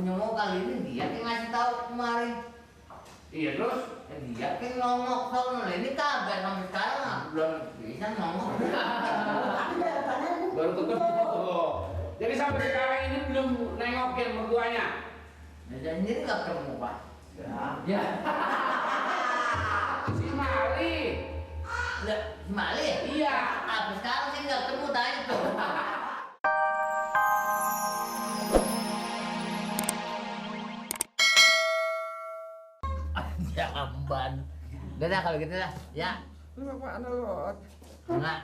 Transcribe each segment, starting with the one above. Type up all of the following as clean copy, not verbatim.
punya mau kali ini dia yang ngasih tahu kemarin. Iya terus? Dia yang ngomong soalnya ini kagak sampai sekarang belum bisa ngomong. Baru ketemu. Jadi sampai sekarang ini belum nengokin mertuanya. Dan ini nggak ketemu Pak. Ya. Si Mali. Lah, Mali? Iya. Habis sekarang sih nggak ketemu tadi tuh. Jamban. Udah dah kalau gitu dah, ya. Lu mau kemana Lot? Enggak.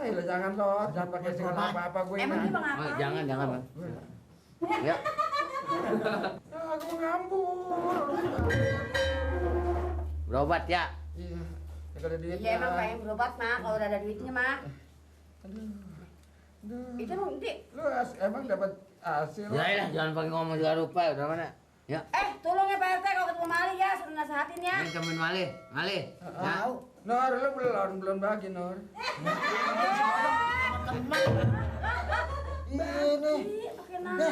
Ya lo jangan Lot, jangan pakai segala apa-apa gue Emang ini. dia mau ngapain? Jangan, Bang. Ya. Aku mau ngambur. Berobat ya. Iya. Ya kalau duit. Iya emang pengen berobat mah, kalau udah ada duitnya mah. Aduh. Itu nanti. Lu emang dapat hasil? Ya lah, jangan pakai ngomong segala rupa, udah mana? Ya. Tolong ya Pak RT kalau ketemu Mali ya, suruh nasehatin ya. Ini temen Mali. Ya. Nor, lu belum bagi Nor. Ini. Ih, pakai nasi.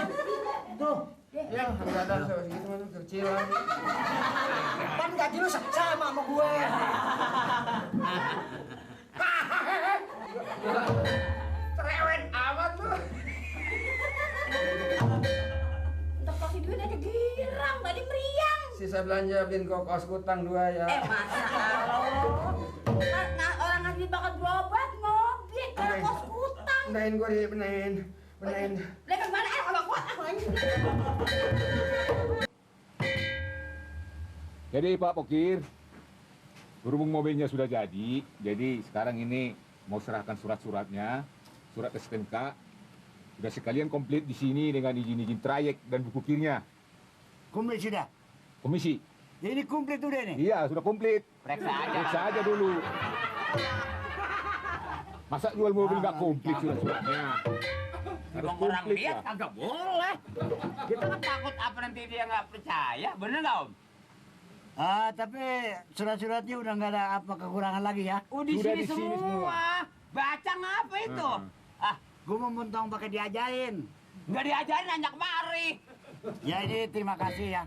Tuh. Ya, enggak ada segitu mana kecilan. Kan gaji lu sama gue. Cerewet amat lu. Untuk kasih duit aja girang, tadi meriang. Sisa belanja beliin kokos kutang 2 ya. Masa Allah. Nah, orang ngasih bakal berobat, ngobik, kalau kos utang. Benain gue di benain. Lihat kemana kalau kuat aku aja. Jadi Pak Pokir, berhubung mobilnya sudah jadi sekarang ini mau serahkan surat-suratnya, surat STNK, sudah sekalian komplit di sini dengan izin-izin trayek dan buku kirnya. Komplit sudah. Komisi. Jadi komplit udah nih. Iya, sudah komplit. Periksa Aja dulu. Masa jual mobil nggak komplit surat-suratnya? Harus Bang orang komplit lihat lah. kagak boleh. Kita kan takut apa nanti dia nggak percaya, bener nggak Om? Tapi surat-suratnya udah nggak ada apa kekurangan lagi ya. Di Sudah sini di sini semua. Baca ngapa itu? Gue mau mentong pakai diajarin. Nggak diajarin nanya kemari. Ya ini terima kasih ya.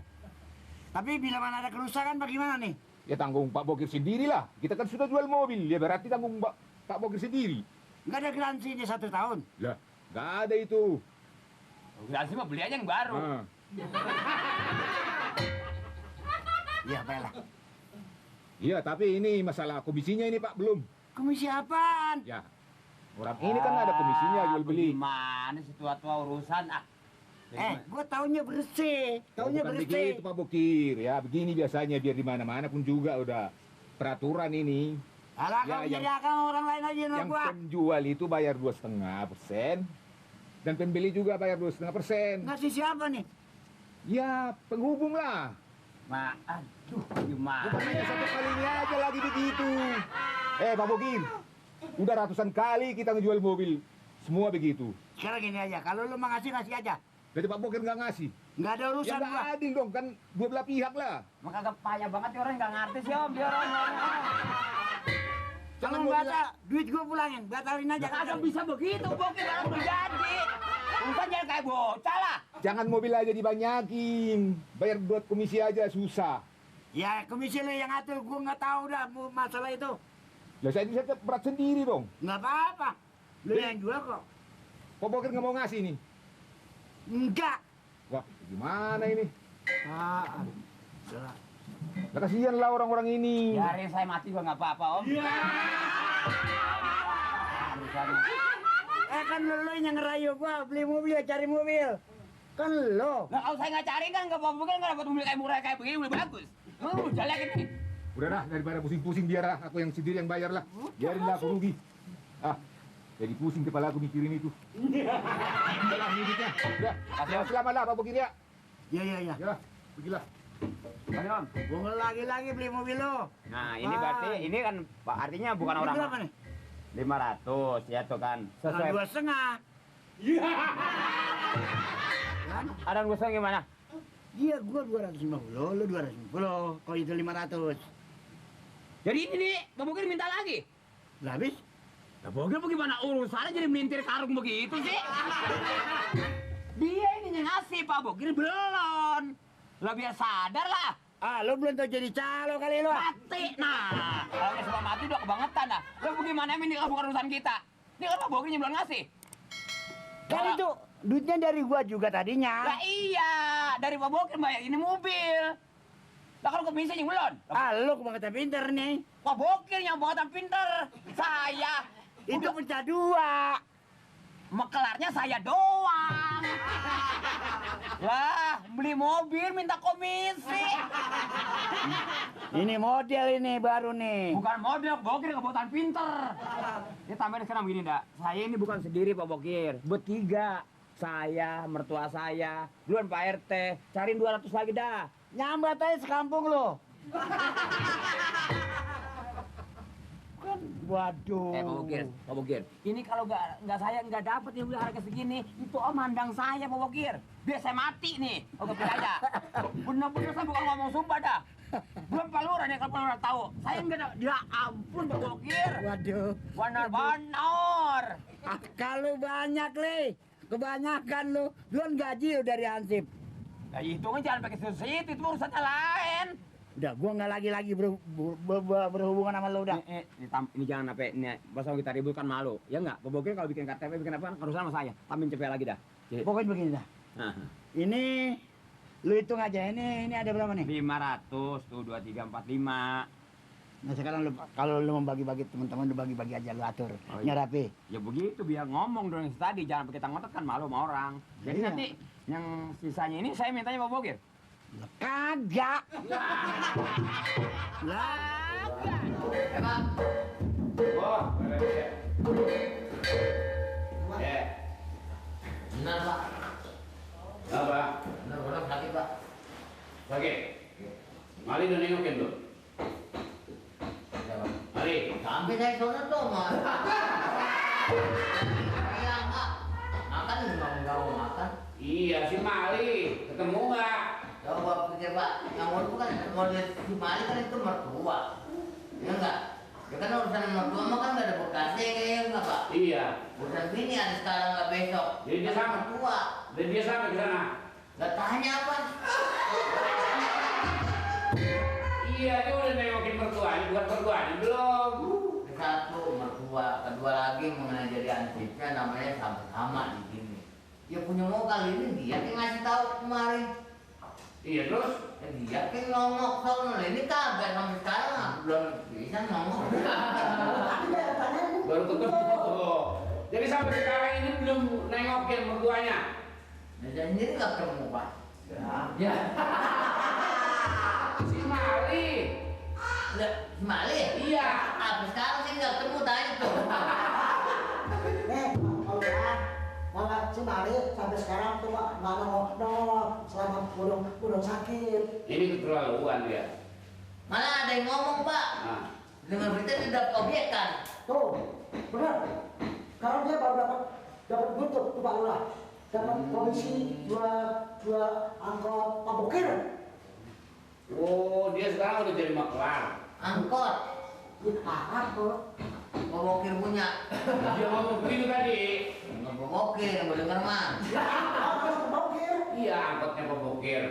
Tapi bila mana ada kerusakan bagaimana nih? Ya tanggung Pak Bokir sendiri lah. Kita kan sudah jual mobil, ya berarti tanggung Pak Bokir sendiri. Nggak ada garansinya 1 tahun. Lah, nggak ada itu. Garansi mah beli aja yang baru. Nah. Iya baiklah. Iya, tapi ini masalah komisinya ini Pak belum. Komisi apaan? Ya, orang ini kan ada komisinya jual beli. Gimana sih tua-tua urusan Gue taunya bersih. Taunya Bukan bersih. begitu Pak Bokir, ya begini biasanya biar di mana-mana pun juga udah peraturan ini. Alah Ya, kau yang- menyediakan orang lain aja sama Yang gua. penjual itu bayar 2,5% dan pembeli juga bayar 2,5%. Ngasih siapa nih? Ya penghubung lah. Aduh, gimana? Bukannya satu kalinya aja lagi begitu. Pak Bokir, udah ratusan kali kita ngejual mobil, semua begitu. Sekarang gini aja, kalau lu mau ngasih aja. Jadi Pak Bokir nggak ngasih. Nggak ada Ya urusan nggak gua. adil dong, kan dua belah pihak lah. Maka agak payah banget ya orang nggak ngerti sih Om, dia orang ngomong. Kalau nggak ada, duit gua pulangin. Batalin aja. Kagak bisa begitu, Bokir orang terjadi. Urusan jangan kayak bocah lah. Jangan mobil aja dibanyakin, bayar buat komisi aja susah. Ya komisi lu yang atur, gua nggak tahu dah masalah itu. Lah saya bisa berat sendiri dong. Nggak apa-apa. Lu yang jual kok. Pak Bokir nggak mau ngasih nih. Enggak. Wah, gimana ini? Apaan? Lah kasihan lah orang-orang ini. Biarin saya mati juga nggak apa-apa Om. Urusannya. Kan lu yang ngerayu gua beli mobil, cari mobil. Kan lo. Nah, kalau saya nggak cari kan nggak apa-apa kan nggak dapat mobil kayak murah kayak begini, mobil bagus. Jelek ini. Udah dah, daripada pusing-pusing biar lah, aku yang sendiri yang bayar lah. Biarinlah aku rugi. Jadi pusing kepala aku mikirin itu. Udah lah, hidupnya. Udah, selamat lah Pak Bokir ya. Ya. Ya, pergilah. Ayo Om. Gua lagi beli mobil lo. Nah, ini berarti ini kan artinya bukan orang Berapa nih? 500 ya tuh kan. Sesuai. 2,5. Ada yang gusung gimana? Iya, gua 250, lu 250. Kalau itu 500. Jadi ini nih, Pak Bokir minta lagi. Lah habis? Pak Bokir bagaimana urusannya jadi melintir karung begitu sih? Dia ini yang ngasih, Pak Bokir belum. Lo biar sadar lah. Ah, lo belum tahu jadi calo kali lo. Mati. Nah, kalau semua mati udah kebangetan dah. Lo bagaimana ini kan bukan urusan kita. Ini kan Pak Bokirnya belum ngasih. Kan itu duitnya dari gua juga tadinya. Lah iya, dari Pak Bokir bayar ini mobil. Lah kalau komisinya belum. Ah, lo kebangetan pinter nih. Pak Bokir yang buatan pinter. Saya. Itu pecah dua. Mekelarnya saya doang. Lah, beli mobil minta komisi. Ini model ini baru nih. Bukan model, Bokir kebuatan pinter. Ini tambahin sekarang begini, Dak. Saya ini bukan sendiri, Pak Bokir. Bertiga. Saya, mertua saya, belum Pak RT. Cariin 200 lagi dah. Nyambat aja sekampung lo. Waduh. Pak Bokir. Ini kalau nggak saya nggak dapet yang beli harga segini, itu Om mandang saya, Pak Bokir. Biar saya mati nih, kalau nggak percaya. Bener-bener saya bukan ngomong sumpah dah. Belum Pak Lurah nih kalau Pak Lurah tahu. Saya nggak ada. Ya ampun, Pak Bokir. Waduh. Benar-benar. Kalau banyak le, kebanyakan lo. Belum gaji lo dari Hansip. Nah, hitungnya jangan pakai situ, itu urusannya lain. Udah, gua nggak lagi berhubungan sama lo udah. Ini jangan sampai ini bahasa kita ribut kan malu. Ya enggak? Pak Bokir kalau bikin KTP bikin apa urusan sama saya. Tambahin cepet lagi dah. Pokoknya begini dah. Ini lu hitung aja ini ada berapa nih? 500 tuh 2345. Nah sekarang lu kalau lu membagi-bagi teman-teman lu bagi-bagi aja lu atur. Oh, Nya iya. rapi. Ya begitu biar ngomong dong tadi jangan pakai ngotot kan malu sama orang. Jadi Iya. nanti yang sisanya ini saya mintanya Pak Bokir. Kagak. Lah. Emang Oh, ya. Ya. benar Pak. Apa? Benar sakit Pak. Oke. Mari udah nengokin tuh. Ya, Pak. Mari. Sampai saya sono tuh Mas. Iya Pak. Makan nggak mau makan. Iya si Mali. Ketemu nggak? Coba pikir Pak, yang mau kan model si Mali kan itu mertua. Ya enggak? Ya kan urusan mertua mah kan nggak ada bekasnya kayaknya enggak Pak. Iya. Urusan bini ada sekarang nggak besok. Jadi dia sama. Mertua. Dan dia sampai ke sana. Nggak tanya apa? Iya dia udah nengokin mertuanya, bukan mertuanya belum. Satu mertua, kedua lagi mengenai jadi ansipnya namanya sama-sama di sini. Ya punya mau kali ini dia yang ngasih tahu kemarin. Iya terus? Dia kan ngomong soal ini kagak sampai sekarang belum bisa ngomong. Baru ketemu. Jadi sampai sekarang ini belum nengokin mertuanya. Dan ini nggak ketemu Pak. Ya. Si Mali. Lah, Mali ya? Iya. Apa sekarang sih nggak ketemu tanya tuh. Malah si Mari sampai sekarang tuh nggak nongol selama udah sakit. Ini keterlaluan dia. Malah ada yang ngomong Pak. Nah. Dengan berita tidak obyekan. Tuh, benar. Sekarang dia baru dapat duit tuh Pak Lurah. Dapat komisi dua angkot Pak Bokir. Oh dia sekarang udah jadi maklar. Angkot. Angkot. Pemokir punya. Dia ngomong begitu tadi. Nggak pemokir, yang bener mah. Angkot Pak Bokir. Iya angkotnya pembokir.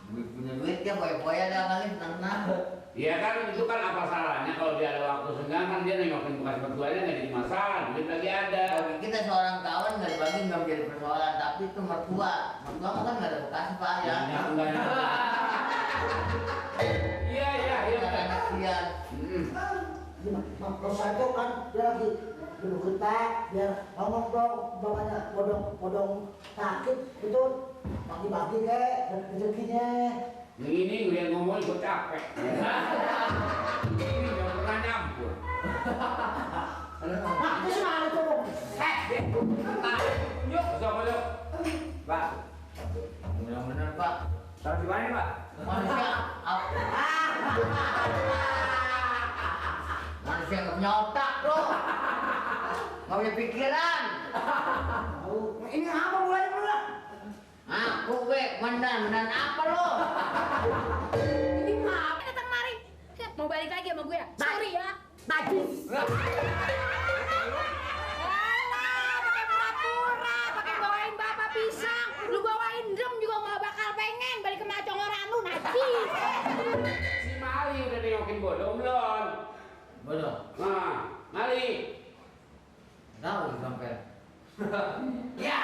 Duit punya duit ya, boy-boy ada kali tenang-tenang. Iya kan itu kan apa salahnya kalau dia ada waktu senggang kan dia nengokin bekas mertuanya nggak jadi masalah. Duit lagi ada. Bagi kita seorang kawan nggak dibagi nggak menjadi persoalan, tapi itu mertua. Mertua mah kan nggak ada bekas Pak ya. Enggak. Iya. Kasihan. Kalau saya tuh kan dia lagi duduk kita biar ngomong dong bapaknya bodong sakit itu bagi-bagi kek rezekinya. Yang ini gue ngomong ikut capek. Ini nggak pernah nyampur. Aku sih malah itu dong. Yuk, masuk. Pak, Bener-bener Pak. taruh di mana, Pak? Manusia manusia nggak punya otak bro, nggak punya pikiran. Ini apa mulai dulu? Aku mendan apa lo? Ini maaf, datang mari. Mau balik lagi sama gue ya? Sorry ya. Najis. Alah, pakai pura-pura, pakai bawain bapak pisang. Si Mali udah nengokin bodong belum? Bodoh. Nah, Mali. Tahu sampai. Ya.